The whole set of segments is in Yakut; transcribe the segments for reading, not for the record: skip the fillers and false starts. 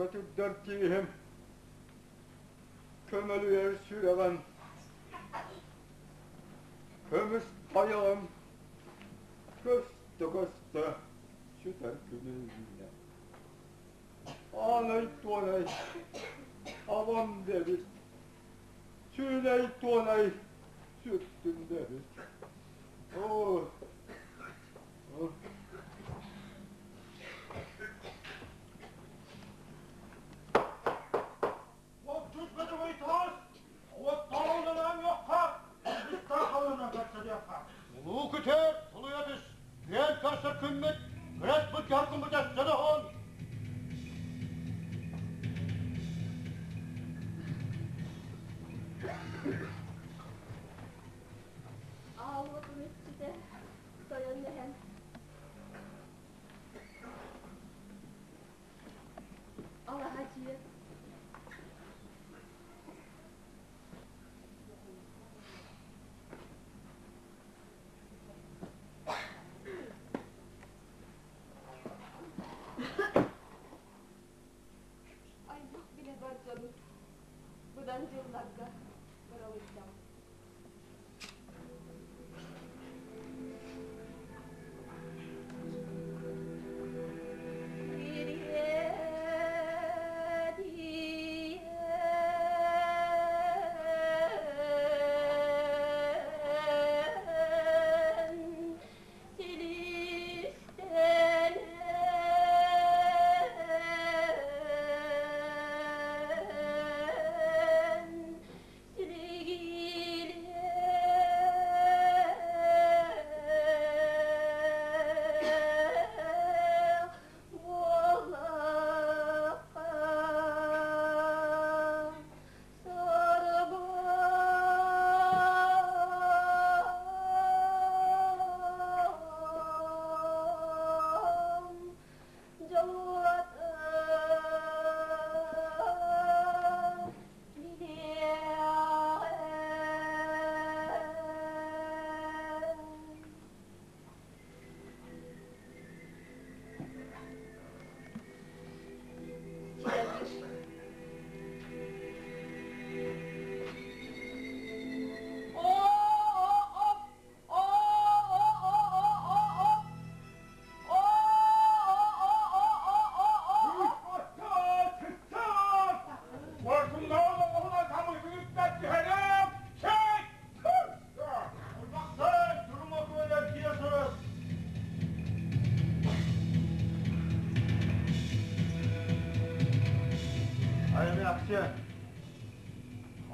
Көтүрдэр тииһим, көмөлүйэр сүрэҕим, көмүс тайаҕым көстө-көстө сүтэр күнүнэ. Аанай-туонай абам дэбит, сүүнэй-туонай сүттүм дэбит. Оо, Отчут бөдөҥөй таас, уоттаалынан үөххэ, ыстаахалынан көрсөрүөххэ. Улуу күтэр, тулуйа түс, күөн көрсөр күммүт, күрэс былдьаһар күммүт өссө да уһун. Ааллытын иччитэ тойон эһэм Алаһа дьиэ Аймах билэ бар дьонун быдан дьылларга быралыйдаҕым.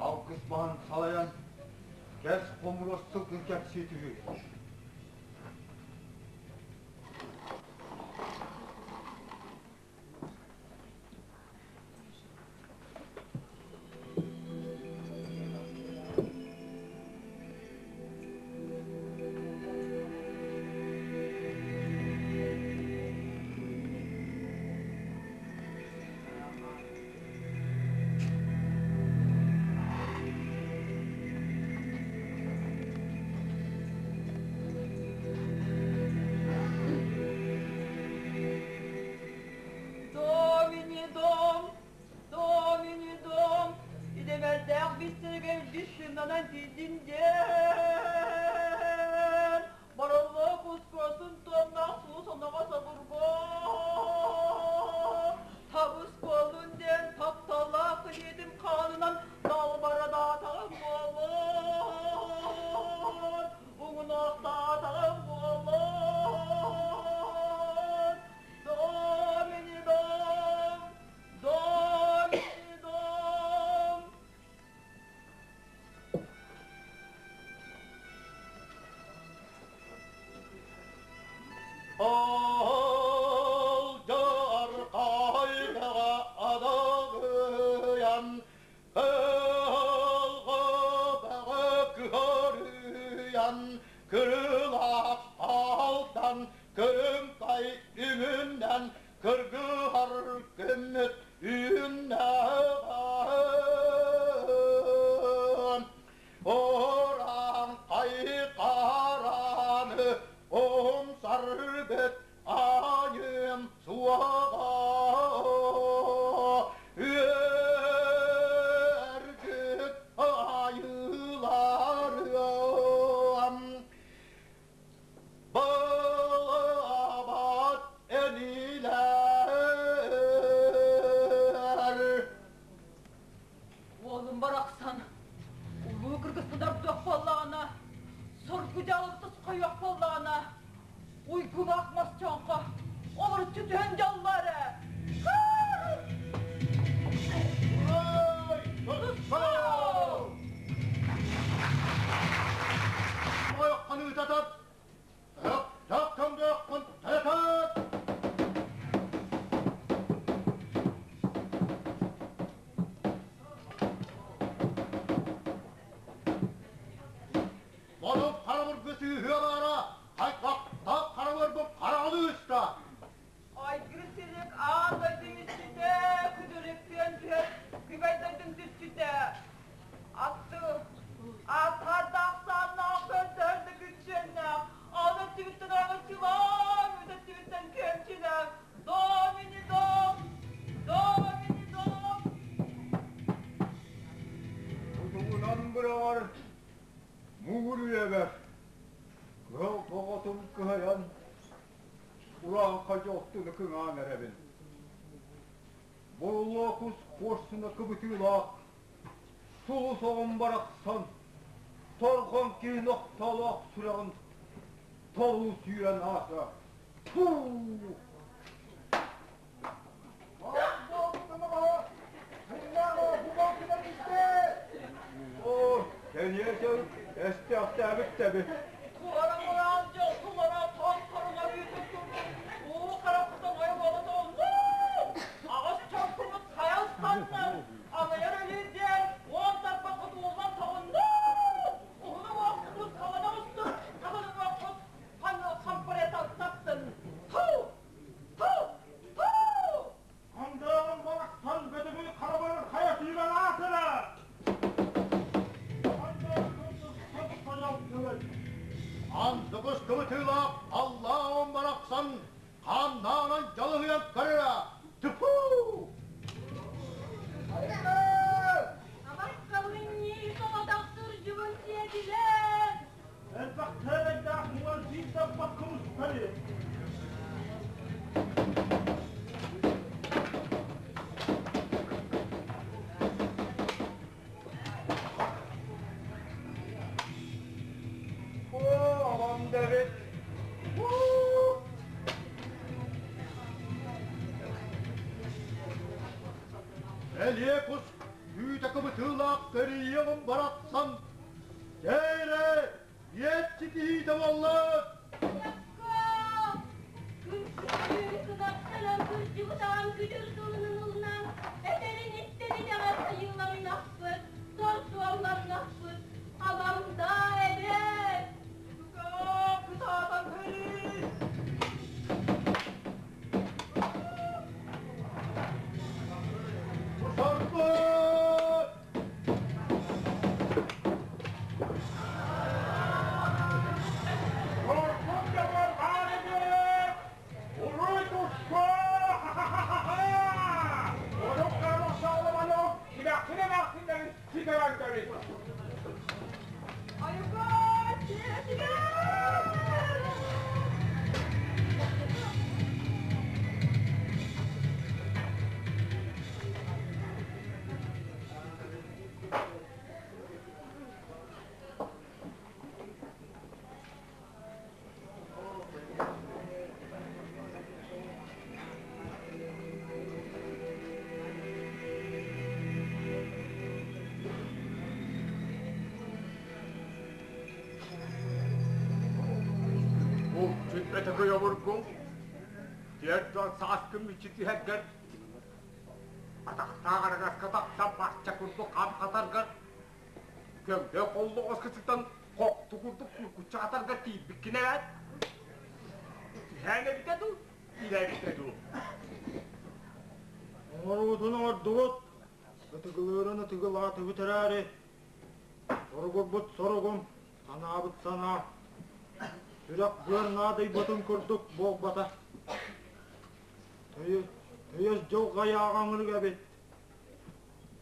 Алгыс баһын салайан, кэс хомуруос сылгын кэпсии түһүү. Домини дом, домини дом, идэмэрдээх биссэргэ илдьи сыннанан тиийдин диэн, Бороллоох ускуосун туомнаах сулус оноҕо собургу, табыс буоллун диэн тапталлаах килиэтим хаанынан далбарадаатаҕым буоллун, уҥунуохтаатаҕым буоллун. Домини дом, домини дом. Алдьархайдаҕа адаҕыйан, кыһалҕабаҕа кыһарыйан, кырылаах алтан көрүҥкай үҥүнэн кыргыһар күммүт үүннэҕин. Урааҥхай хараны умсарбыт айым суоҕа. дьолтуну кыҥаан эрэбин. Бурулуокус куорсуна кыбытыылаах сулус оҕом барахсан торҕон киһи нохтоолоох сүрэҕин торуу сүүрэн аата. Туу! Эстиэхтээбит тэби. Туора дьол тулара тоҥ хоруҥар үүтүн турдун, уу харахпытын ой уолатооннуу! Аҕыс чоҥкумут хайа ыстаннар, аҥайар өлүү диэн уон тарбаххыт ууллан тоҕуннуу! Уһун уҥуохпут халана устун, хаһан уҥуохпут хампарыйа таптын! Туу! Туу! Туу! Хандааҕым барахсан бөдөҥүй харабар хайа сүүрэн аатыра! Андыгыс кыбытыылаах Аллаам барахсан хааннаанан дьалыһыйан көрөрө! Тупу! Абаккабын соҕотох сурдьубун сиэтилэр! Элбэх тээрэйдээх муҥар биир тарбах көмүскэли! О, Давид! Элиэ кус үүтэ кыбытыылаах кэрийиэҕим барахсан Дьээрэ, иэччи киһиитэ буолла! Кынаттанан кырдьыбытаҕын күтүр тылынан ылынан, этэрин иттэн итэҕэс айыыланнахпыт, сор суолланнахпыт, аламда эбээт! Кытаатан көрүү! Сорбут! Коркун дьоҥор баар эбит! Уруй туску! Орук кармасаалыманок килэххин эмээхсиннэрин ситэрэн кэбис! Айыка, сиэтилэр! Булчут өтөкөй обургуҥ, 40 сааскын мүччү түһэргэр Атахтаах араҥаска тахсан барча курдук хам хатаргар, көҥдөй холлоҕоско сытан хохту курдук куркуччу хатаргар тиийбиккин эбээт. Түһээн эбитэ дуу, илэ эбитэ дуу? Оҥоруутун оҥордубут, ытыгылыырын ытыгылаатыбыт эрээри, соругурбут соругум, санаабыт санаа, сүрэх быар наадыйбытын курдук буолбата. Тыйыс дьылҕа айааҕаҥырык эбит.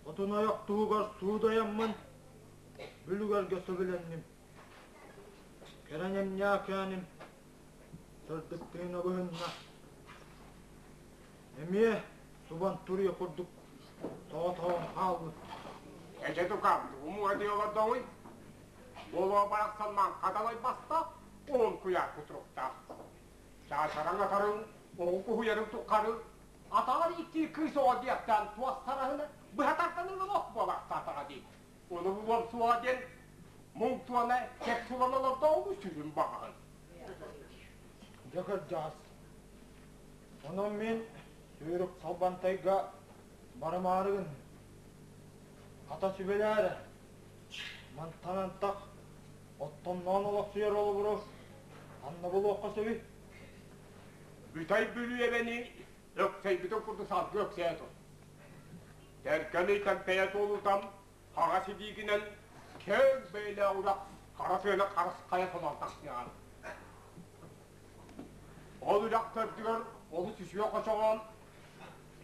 Хотун ойох туһугар суудайаммын, бүлүгэргэ сөбүлэнним. Кэрэним ньээкээним, сырдык тыына быһынна. Эмиэ субан туруйа курдук соҕотоҕун хаалбыт. Эдьэ тукаам, тугу муҥатыы олордоҥуй? Буолуо барахсан маҥха далайбаста, уһун куйаар кутуруктаах. Чаачараҥ атарын, оҕу куһуйарын туххары атаҕар ииттиир кыыс оҕо диэхтээн туос сараһына быһа тардан ылан буолаахтаатаҕа дии. Ону булуом суоҕа диэн муҥ туона кэп сулан олордоҕу сүрүн баҕаһын. Дьэ кырдьаҕас, онон мин сүүрүк Салбантайга барымаары гынным. Хата сүбэлээрэ, мантан антах оттомноон олохсуйар олобуру ханна булуохха сөбүй? Бүтэй Бүлүү эбэни өксөйбүтүн курдук салгыы өксөйө тур. Тэргэни тэмпэйэ туолутам хаҥас илиигинэн киэҥ бэйэлээх үрэх хара тыаны харыс хайа солоон тахсыаҕын. Ол үрэх төрдүгэр олус үчүгэй хочоҕон,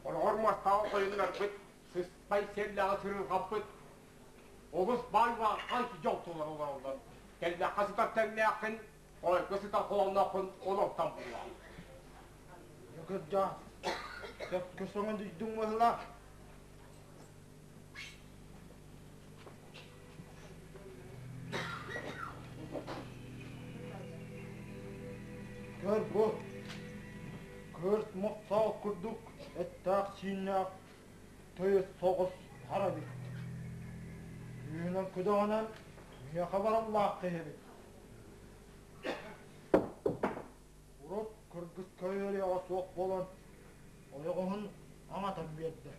хороҕор муостааҕы хойуннарбыт, сыспай сиэллээҕи сырырҕаппыт Олус баай-бааххай дьол тулар олороллор. Тэллэххэ сытар тэҥнээххин, хоойго сытар холоннооххун олортон булуоҕуҥ. кырдьаҕас, сөпкө сөҥөдүйдүҥ быһыылаах. Көр бу, кыырт мохсоҕол курдук эттээх-сииннээх тыйыс соҕус хара эбит. Күүһүнэн-күдэҕинэн миэхэ бараллаах киһи эбит. Урут кыргыска үөрүйэҕэ суох буолан, ойоҕоһун аҥатан биэрдэ.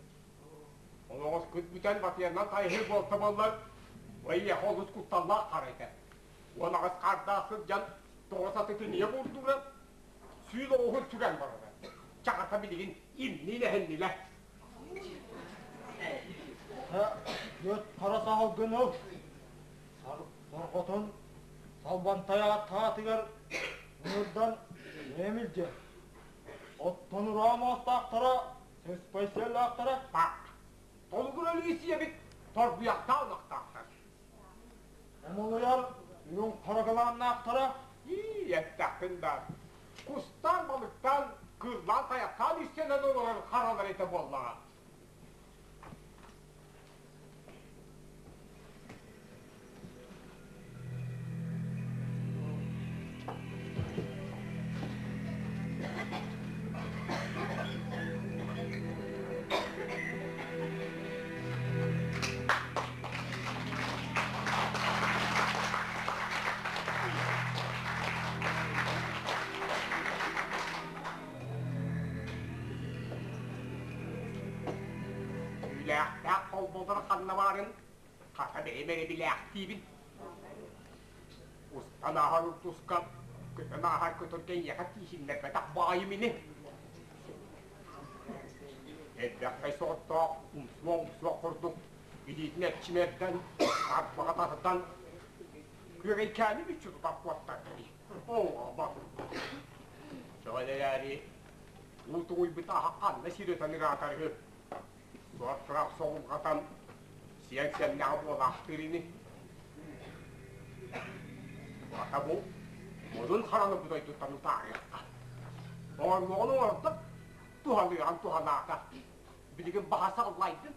Олоҕоскут бүтэн батыйаннан тайыһыы буолта буоллар, эйиэхэ олус кутталлаах хара этэ. Уон аҕыс хаардаах сылдьан тоҕо сатытын ийэ буурдуура, сүүл оҕуһун сүгэн барара. Чаҕата билигин имниин эһиннилэ. Түөрт хара саһылгын ыл, сорҕотун Салбантайа таатыгар ыҥырдан бэйэм илдьэ. Оттон ураа муостаахтара, сыспай сиэллээхтэрэ Бак, толугур өлүү сиэбит торбуйахтаах ынахтаахтар. Омолуйар үрүҥ харагылааннаахтара Ии, эттэххин да, кустаан, балыктаан, кыыллаан, тайахтаан үссэнэн олорор харалар этэ буоллаҕа. Түүлээхтээх холболор ханна баарын хата бэйэм эрэ билээхтиибин. Устан ааһар урдуска, көтөн ааһар көтөргө эйиэхэ тииһиннэрбэтэх баайым ини. Элбэххэй соҕоттоох умсуох-умсуох курдук илиитин эрчимэрдэн, арбаҕа тардан, күөгэйкээни мүччү тутар куоттардай. Оо, аба! Чоҕол эрээри, уу тугуйбут аһа ханна сир өтөн ыраатарыһы, суор-тураах соҕурҕатан, сиэн сэмнэҕэ буолаахтыыр ини. Ата бу модун хараны бу дойдуттан утаарыахха. Оҥоруоҕун оҥордо, туһалыаҕын туһалаата. Билигин баһа саллайдын,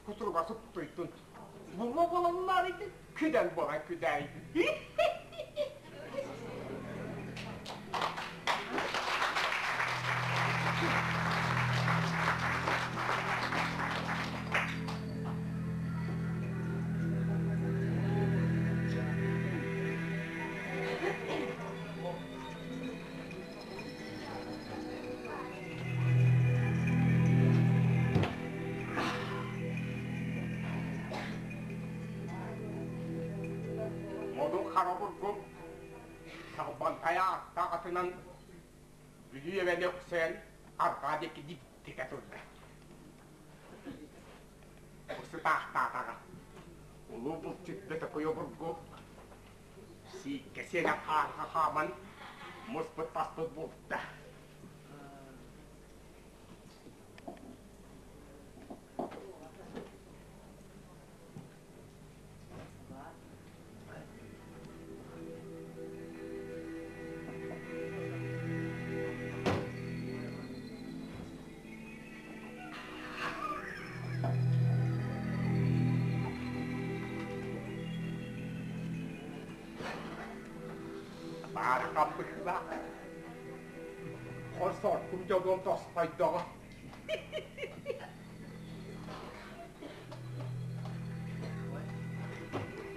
кутуруга суптуйдун. Булма буоланнаарыйдын, күдэн буолан күдээйдин. Модун хара бургум Салбантайа ааттаах атынан Бүлүү эбэни өксөйөн арҕаа диэки дибдитэ турда. Сытаахтаатаҕа. Улуу булчут Бөтөкөй обургу сииккэ сиэнэ хаарга хааман муспут-таспыт булта. Баарха быһыылаах. Хорсоркум дьолуом тосхойдоҕо.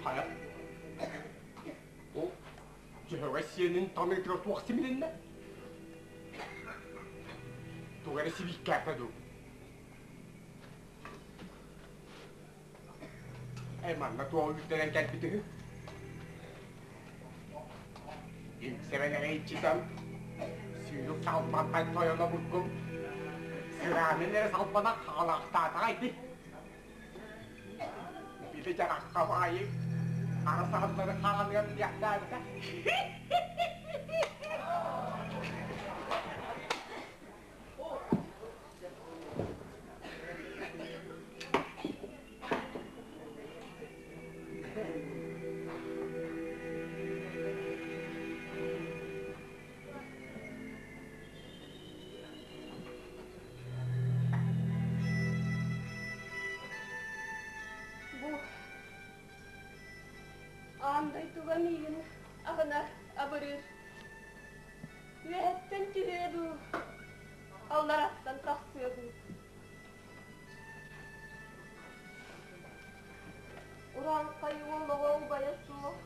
Хайа? Ол дьөһөгөй сиэнин таныытыгар туох симилиннэ? Тугу эрэ сибииккээтэ дуу? Эй, манна туох үүттэрэн кэлбит үһү? Иҥсэбэн эрэ иччитэн, сүүрүк салбантай тойоно бургум, сыраанын эрэ салбана хаалаахтаатаҕа ити. Били дьарахха баайы хара саһыллары хаалыам диэхтээбитэ. Аан дойдуга миигин аҕынар, абырыыр. Үөһэттэн түһүө дуу, аллараттан тахсыа дуу. Урааҥхай уол оҕо убайа суох.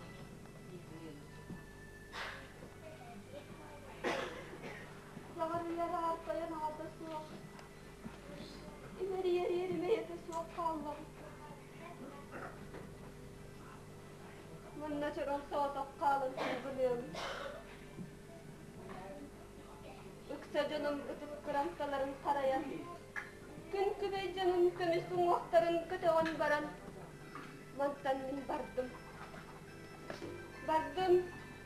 Саҕарыйар аартайан аата суох. Имэрийэр иэримэйэтэ суох хааллаҕым. Манна чороҥ соҕотох хаалан сылгыныам. Ыкса дьонум ытык кырамталарын харайан, күн күбэй дьонум көмүс уҥуохтарын көтөҕөн баран, мантан мин бардым. Бардым,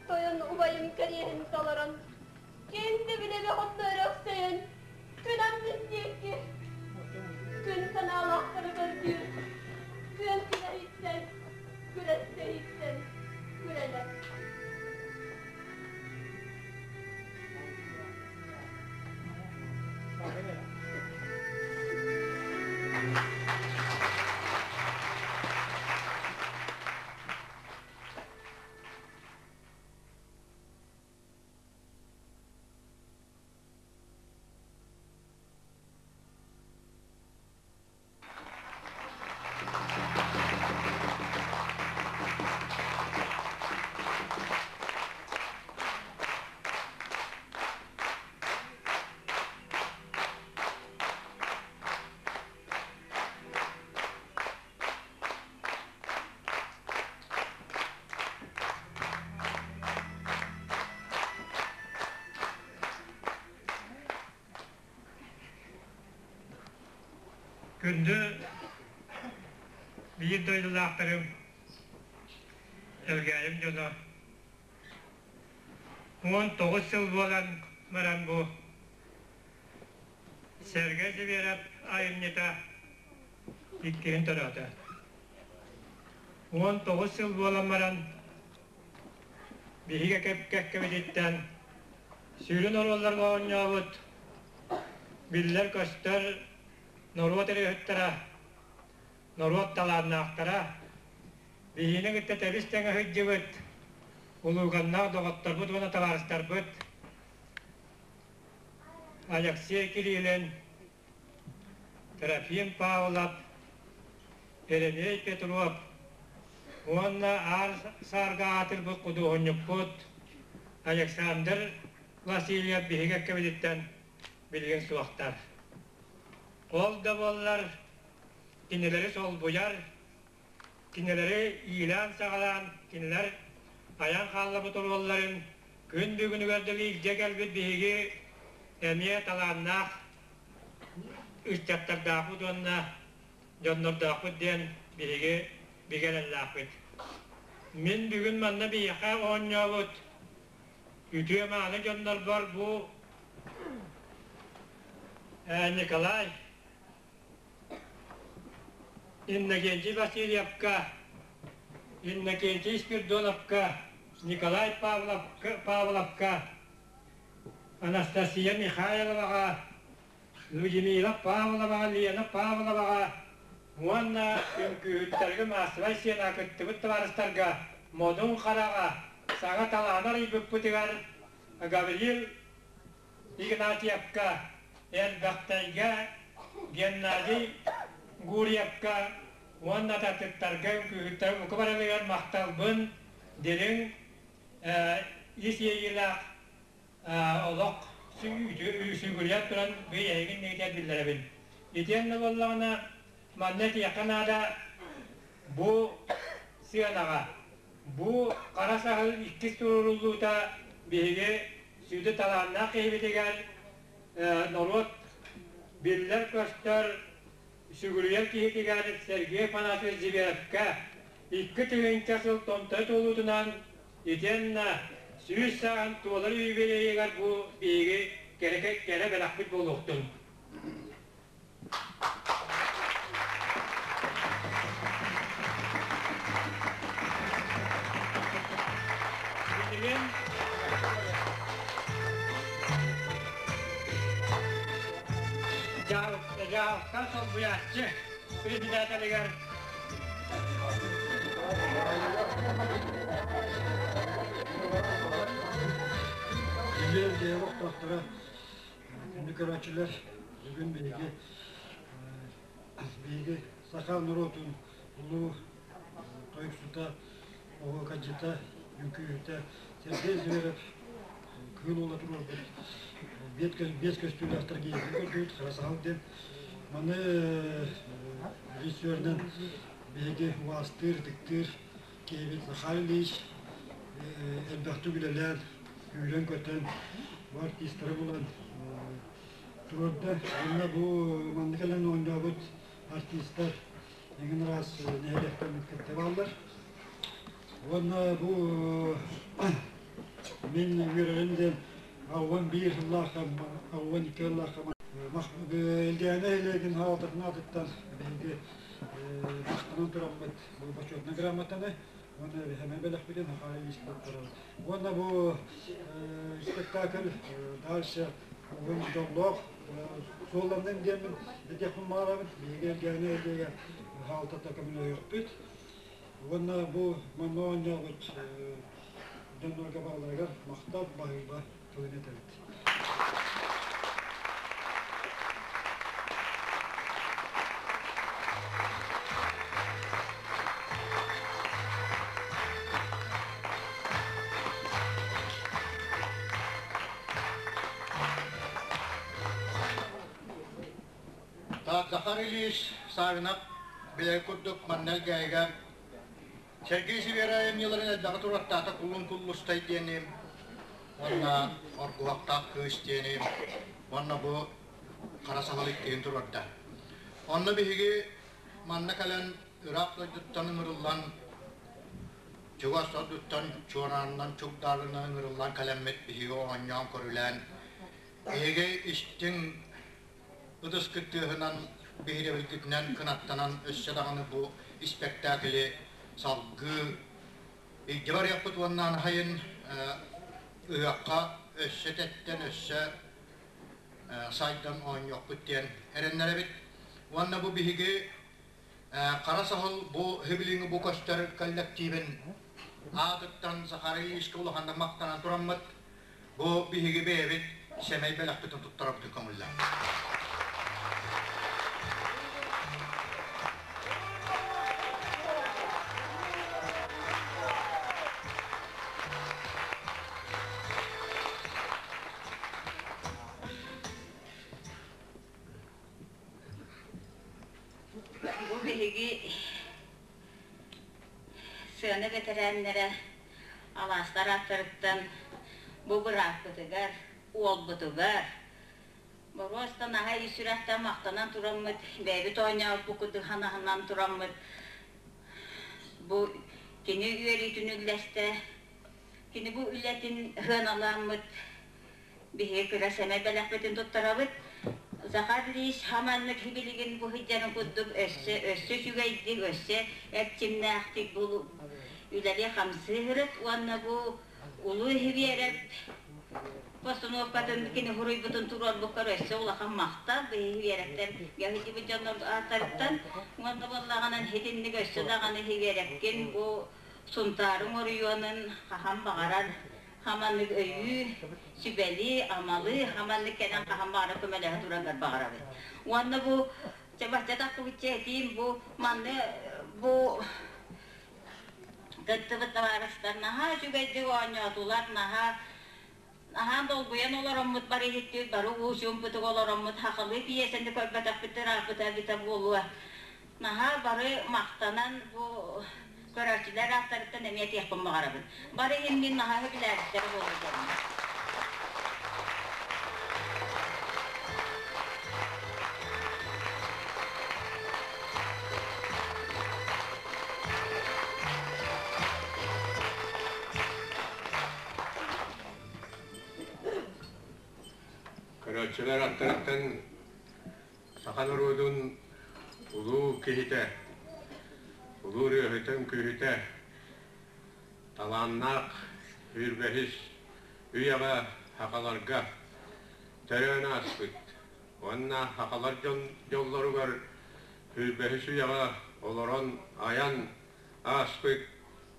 тойон убайым кэриэһин толорон, ким да билэбэ онно өрө өксөйөн, күн аннын диэки, күн санаалаахтары көрдүүр, күөн күнэһиттэн, күрэстэһиттэн күрэнэр. Күндү биир дойдулаахтарым, Элгээйим дьоно, 19 сыл буолан баран бу Сэргэй Сибиэрэп айымньыта иккиһин төрөөтө. 19 сыл буолан баран биһиги кэккэбититтэн сүрүн оруолларга оонньообут биллэр-көстөр норуот ырыаһыттара, норуот талааннаахтара, биһигини кытта тэбис-тэҥэ сылдьыбыт улууганнаах доҕотторбут уонна табаарыстарбыт Алексей Кириллин, Трофим Павлов, Еремей Петров уонна Аар Саарга аатырбыт худуоһунньукпут Александр Васильев биһиги эккэбититтэн билигин суохтар. Ол да буоллар кинилэри солбуйар, кинилэри иилээн-саҕалаан, кинилэр айан хаалларбыт оруолларын күн бүгүнүгэр дылы илдьэ кэлбит биһиги эмиэ талааннаах ыччаттардаахпыт уонна дьоннордоохпут диэн биһиги бигэ эрэллээхпит. Мин бүгүн манна биһиэхэ оонньообут үтүө-мааны дьоннорбор бу Николай Иннокентий Васильевка, Иннокентий Спирдоновка, Николай Павловка, Анастасия Михайловаҕа, Людмила Павловаҕа, Лена Павловаҕа уонна үҥкүүһүттэргэ маассабай сыана кыттыбыт табаарыстарга Модун Хараҕа саҥа талааны арыйбыппытыгар Гаврил Игнатьевка, Элбэхтэйгэ, Геннадий Гурьевка уонна татыктарга үҥкүүһүттэр бука барылыгар махталбын дириҥ ис иэйиилээх олох сүгүрүйэн туран бу эһигин иннигитигэр биллэрэбин. Итиэннэ буоллаҕына манна этиэххэ наада бу сыанаҕа бу хара саһыл иккис туруоруллуута биһиги сүдү талааннаах киһибитигэр норуот биллэр-көстөр сүгүрүйэр киһитигэр Сергей Афанасьевич Зверевкэ 2000 сыл томтой туолуутунан итиэннэ 100 сааһын туолар юбилейыгар бу биһиги кэрэ бэлэхпит буолуохтун. Билигин дьаһалта солбуйааччы председателигэр Билиэн дьиэ олохтоохторо, күндү көрөөччүлэр, бүгүн биһиги биһиги саха норуотун улуу тойуксута, оһуокайдьыта, үҥкүүһүтэ Сергей Зверев Кыыл уола туруорбут биэс көстүүлээх трагедия көрдүбүт Хара саһыл диэн. Маны режиссерынан биһиги убаастыыр, ытыктыыр киһибит Захар Ильич элбэхтик үлэлээн, сүүрэн-көтөн, бу артистары булан туруорда. Уонна бу манна кэлэн оонньообут артистар эҥин араас нэһилиэктэн кытта бааллар. Уонна бу мин үөрэрим диэн 11 сыллаахха, 12 сыллаахха Элгээни нэһилиэгин хаалтатын аатыттан биһиги махтанан тураммыт бу бочуотунай грамотаны уонна биһэмэ бэлэхпитин Хахаайы туттарабыт. Уонна бу спектакль дальше уһун дьоллоох суолланнын диэммин этиэхпин баҕарабын. Биһиги Элгээни нэһилиэгэ хаалтата көмөлөһүөхпүт. Уонна бу манна оонньообут дьоннорго барыларыгар махтал баһыыба тылын этэбит. Так, Захар Ильич Савинов билэр курдук манна Элгээйигэ Сергей Сибиэра айымньыларын элбэҕи туруортаата Кулун Куллустай диэни уонна Оргуһахтаах кыыс диэни уонна бу Хара саһыл иккиһин туруорда. Онно биһиги манна кэлэн ыраах дойдуттан ыҥырыллан чугас дойдуттан чуораанынан чугдаарынан ыҥырыллан кэлэммит биһиги оонньоон көрүлээн биһиги истиҥ ытыскыт тыаһынан биһирэбилгитинэн кынаттанан өссө даҕаны бу испэктээкили салгыы илдьэ барыахпыт уонна анаһайын ыһыахха өссө тэттэн өссө сайдан оонньуохпут диэн эрэннэрэбит. Уонна бу биһиги Хара саһыл бу Хибилиҥи бу көстөр коллективин аатыттан Захар Ильичка улаханнык махтанан тураммыт Бу биһиги бэйэбит сэмэй бэлэхпитин туттарабытын көҥүллээх. Бу биһиги сыана бэтэрээннэрэ алаастар ааттарыттан бу бырааппытыгар, уолбутугар боруостан аһай ис сүрэхтэн махтанан тураммыт, бэйэбит оонньообуппут курдук ханаһынан тураммыт бу кини үөрүүтүн үллэстэ, кини бу үлэтин сыаналааммыт биһиги кыра сэмэй бэлэхпитин туттарабыт. Захар Ильич хаманнык билигин бу сылдьарын курдук өссө өссө үчүгэйдик, өссө эрчимнээхтик бу үлэлии-хамсыы сырыт уонна бу Улуу Иһибиэрэп постановкатын кини суруйбутун туруорбуккар өссө улахан махтал Иһибиэрэптэр Георгий дьоннор ааттарыттан уонна буоллаҕынан итинник өссө даҕаны Иһибиэрэпкин бу Сунтаарыҥ оройуонун хаһан баҕарар хаманнык өйүү, сүбэлии, амалыы, хаманнык кэлэн хаһан баҕарар көмөлөһө тураргар баҕарабыт. Уонна бу чабачча тахсыбычча этиим бу манны бу кыттыбыт табаарыстар наһаа үчүгэйдик оонньоотулар, наһаа наһаа долгуйан олороммут бары иһиттибит, бары уу чуумпутук олороммут хахылыы пьесаны көрбөтөхпүт ырааппыта эбитэ буолуо. Наһаа бары махтанан бу көрөөччүлэр ааттарыттан эмиэ этиэхпин баҕарабын. Бары иһин мин наһаа сөбүлээбиттэрэ буолуо диэммин. Көрөөччүлэр аттарыттан Саха норуотун улуу киһитэ, улуу ырыаһыта-үҥкүүһүтэ, талааннаах сүүрбэһис үйэҕэ сахаларга төрөөн ааспыт уонна сахалар дьон дьоллоругар сүүрбэһис үйэҕэ олорон айан. ааспыт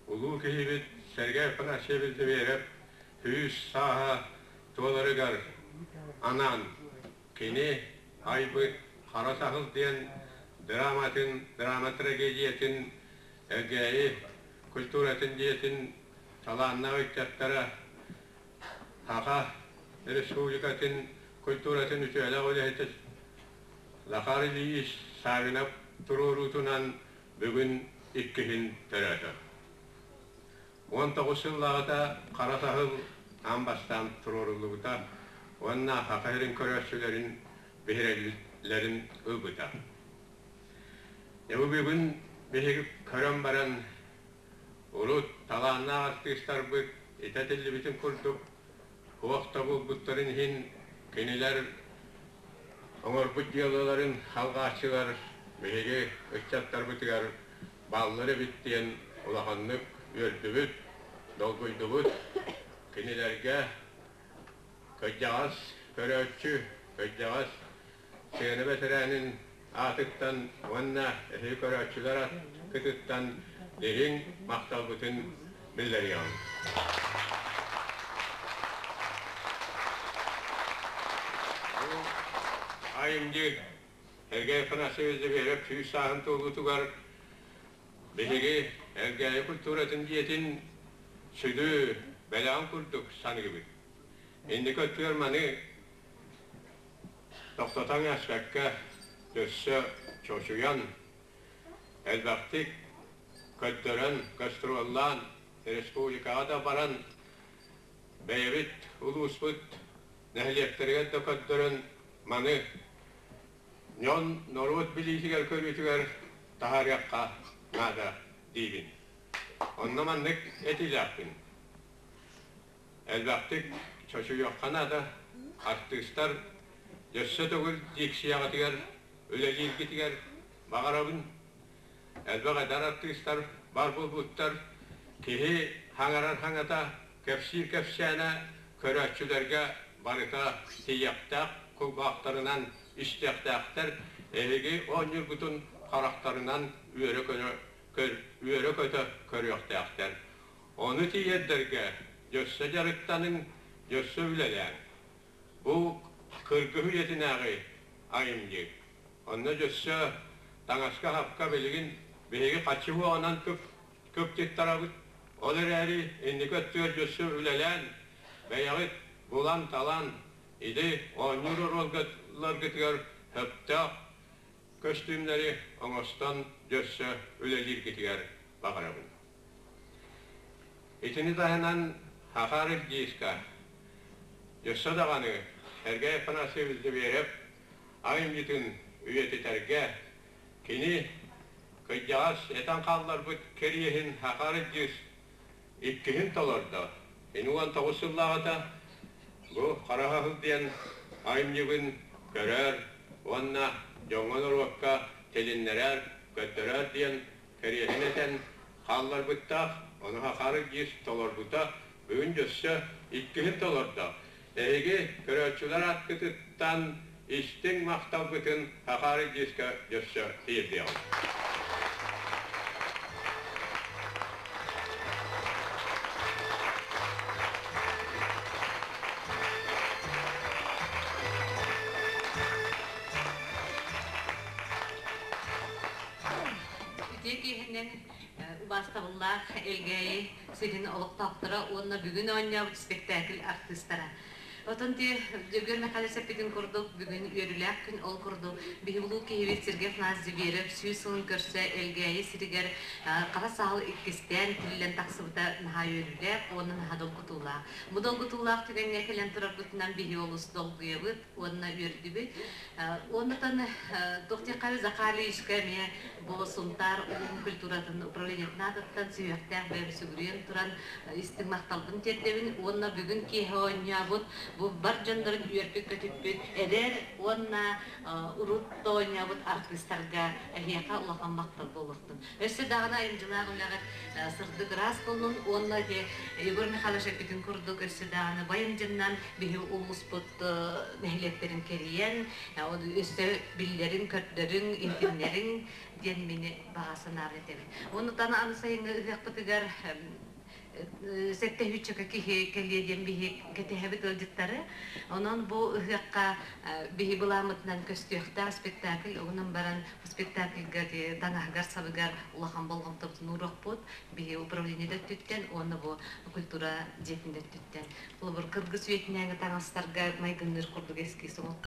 улуу киһибит Сергей Афанасьевич Зверев сүүс сааһа туоларыгар анаан кини айбыт Хара саһыл диэн драматын, драма трагедиятын Элгээйи культуратын дьиэтин талааннаах ыччаттара Саха Республикатын культуратын үтүөлээх үлэһитэ Захар Ильич Савинов туруоруутунан бүгүн иккиһин төрөөтө. 19 сыллааҕыта Хара саһыл аан бастаан туруоруллубута уонна Саха сирин көрөөччүлэрин биһирэбиллэрин ылбыта. Дьэ бу бүгүн биһиги көрөн баран урут талааннаах артыыстарбыт итэтиллибитин курдук туох да булбуттарын иһин кинилэр оҥорбут дьыалаларын халҕааччылар биһиги ыччаттарбытыгар бааллар эбит диэн улаханнык үөрдүбүт, долгуйдубут. Кинилэргэ кырдьаҕас көрөөччү, кырдьаҕас сыана бэтэрээнин аатыттан уонна эһиги көрөөччүлэр аткытыттан дириҥ махталбытын биллэриэҕиҥ. Бу айымньы Сергей Афанасьевич Зверев сүүс сааһын туолуутугар биһиги Элгээйи культуратын дьиэтин сүдү бэлэҕин курдук саныыбыт. Инники өттүгэр маны Тохтотон ааспакка, өссө чочуйан, элбэхтик көрдөрөн, гастроллаан, республикаҕа да баран, бэйэбит улууспут нэһилиэктэригэр да көрдөрөн, маны дьон норуот билиитигэр-көрүүтүгэр таһаарыахха наада диибин. Онно маннык этиилээхпин. Элбэхтик чочуйуохха наада. Артыыстар өссө төгүл дикцияҕытыгар үлэлииргитигэр баҕарабын. Элбэх эдэр артыыстар бар буолбуттар. Киһи хаҥарар хаҥата, кэпсиир кэпсээнэ көрөөччүлэргэ барыта тиийиэхтээх кулгаахтарынан истиэхтээхтэр. Эһиги оонньуургутун харахтарынан үөрэ-көтө көрүөхтээхтэр. Ону тиийэрдэргэ дьөссө дьарыктаныҥ, дьөссө үлэлээҥ. Бу кыргыһ үйэтинээҕи айымньы. Онно дьөссө таҥаска-сапка билигин биһиги хаччы уоҕунан кыптыттарабыт. Ол эрээри инники өттүгэр дьөссө үлэлээн, бэйэҕит булан-талан, ити оонньуур оруолларгытыгар сөптөөх көстүүмнэри оҥостон дьөссө үлэлииргитигэр баҕарабын. Итини таһынан Хахар Илдьииска өссө даҕаны Сергей Афанасьевич Зверев айымньытын үйэтитэргэ кини кырдьаҕас этэн хаалларбыт кэриэһин Хахар Илдьиис иккиһин толордо. Ини 19 сыллааҕыта бу Хара Хаһыл диэн айымньыбын көрөр уонна дьоҥҥо-норуокка тилиннэрэр, көрдөрөр диэн кэриэһин этэн хаалларбыттаах, ону Хахары Гис толорбута, бүгүн дьөссө иккиһин толордо. Эһиги көрөөччүлэр аткытыттан истиҥ махталбытын Хахары Гиска дьөссө тиэрдиэҕим. Үтүө киэһэнэн убаастабыллаах Элгээйи сирин олохтоохторо уонна бүгүн оонньообут спектакль артыыстара. Отон ти Дьөгүөр Михайлович эппитин курдук, бүгүн үөрүүлээх күн ол курдук биһи улуу киһибит Сергей Афанасьевич Зверев сүүс сылын көрсө Элгээйи сиригэр хара саһыл иккистээн тиллэн тахсыбыта наһаа үөрүүлээх уонна наһаа долгутуулаах. Бу долгутуулаах түгэҥҥэ кэлэн турарбытынан биһи олус долгуйабыт уонна үөрдүбүт. Оннутан туох диэххэ Захарьевичка эмиэ бу Сунтаар улууһун культуратын управлениетын аатыттан сүһүөхтээх бэйэм сүгүрүйэн туран истиҥ махталбын тиэрдэбин уонна бүгүн киэһэ оонньообут Бу бар дьоннорун үөрпүт-көтүппүт эдэр уонна урут оонньообут артыыстарга эһиэхэ улахан махтал буолуохтун. Өссө даҕаны айымдьылаах үлэҕит сырдык ыраас буоллун уонна ити Егор Михайлович эппитин курдук өссө даҕаны байымдьыннан биһи улууспут нэһилиэктэрин кэрийэн өссө биллэрин, көрдөрүҥ, иһитиннэриҥ диэн мини баҕа санаабын этэбин. Оннуттан аны сайыҥҥы ыһыахпытыгар сэттэһүүччэкэ киһи кэлиэ диэн биһи кэтэһэбит ыалдьыттары. Онон бу ыһыахха биһи былааммытынан көстүөхтээх спектакль угунан баран спектакльга таҥаһыгар-сабыгар улахан болҕомтобутун ууруохпут. Биһи управление өттүттэн уонна бу культура дьиэтин өттүттэн. Холобур, кыргыз үйэтинээҥи таҥастарга майгынныыр курдук эскиз оҥорбут.